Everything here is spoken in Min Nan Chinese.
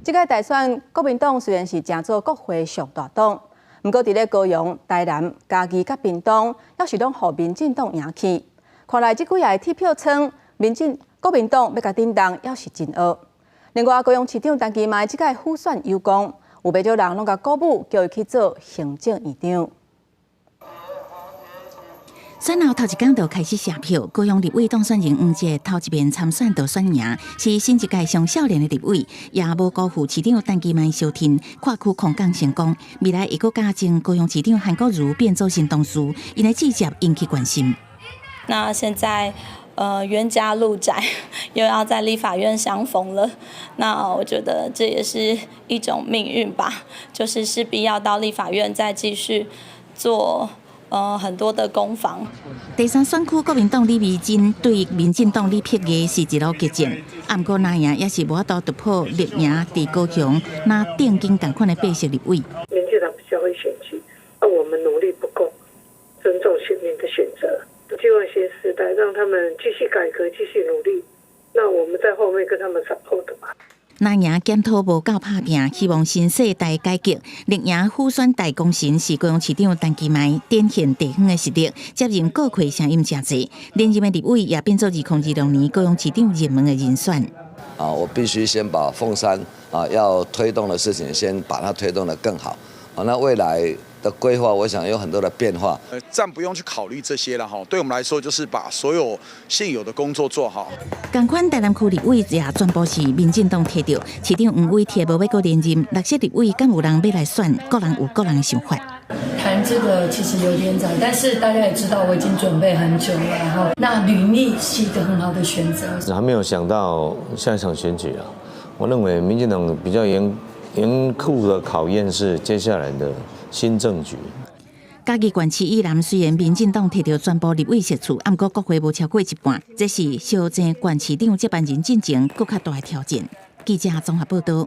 這屆大選，國民黨雖然是成做國會上大黨，毋過佇咧高雄、台南、嘉義佮屏東，猶是攏予民進黨贏去。看來這幾个鐵票倉，民進國民黨欲共頂動，猶是真僫。另外，高雄市長陳其邁這屆輔選有功，有袂少人攏共鼓舞，叫伊去做行政院長。選後頭一工就開始寫票，高雄立委當選人黃捷頭一遍參選就選贏，是新一屆上少年的立委，也無辜負市長陳其邁相挺，跨區空降成功。未來會閣加贈高雄市長韓國瑜變做新同事，𪜶的志接引起關心。那現在，冤家路窄，又要在立法院相逢了。那我覺得這也是一種命運吧，就是勢必要到立法院再繼續做很多的攻防。第三選區國民黨李眉蓁對民進黨李碧儀是一路激戰，啊，毋過若贏也是無法度突破綠營佇高雄若頂緊仝款的白色立委。民進黨比較會選舉，啊，我們努力不夠，尊重選民的選擇，希望新時代讓他們繼續改革，繼續努力，那我們在後面跟他們 support 嘛。藍營檢討無夠拍拚，希望新世代改革。綠營輔選大功臣是高雄市長陳其邁，展現地方的實力，接任閣揆聲音誠濟。連任的立委也變做2026年高雄市長熱門的人選。啊，我必須先把鳳山啊要推動的事情，先把它推動得更好。啊，那未來的規劃，我想有很多的變化。暫不用去考慮這些了哈。對我們來說，就是把所有現有的工作做好。仝款台南區立委也全部是民進黨提著，市長黃偉哲無欲閣連任，綠色立委敢有人欲來選？各人有各人的想法。談這個其實有點早，但是大家也知道我已經準備很久了。然後，那履歷是一個很好的選擇。還沒有想到下一場選舉啊，我認為民進黨比較嚴酷的考驗是接下來的新政局。嘉義縣市以南雖然民進黨提著全部立委席次，毋過國會無超過一半，這是相爭縣市長接班人進程閣較大的挑戰。記者綜合報道。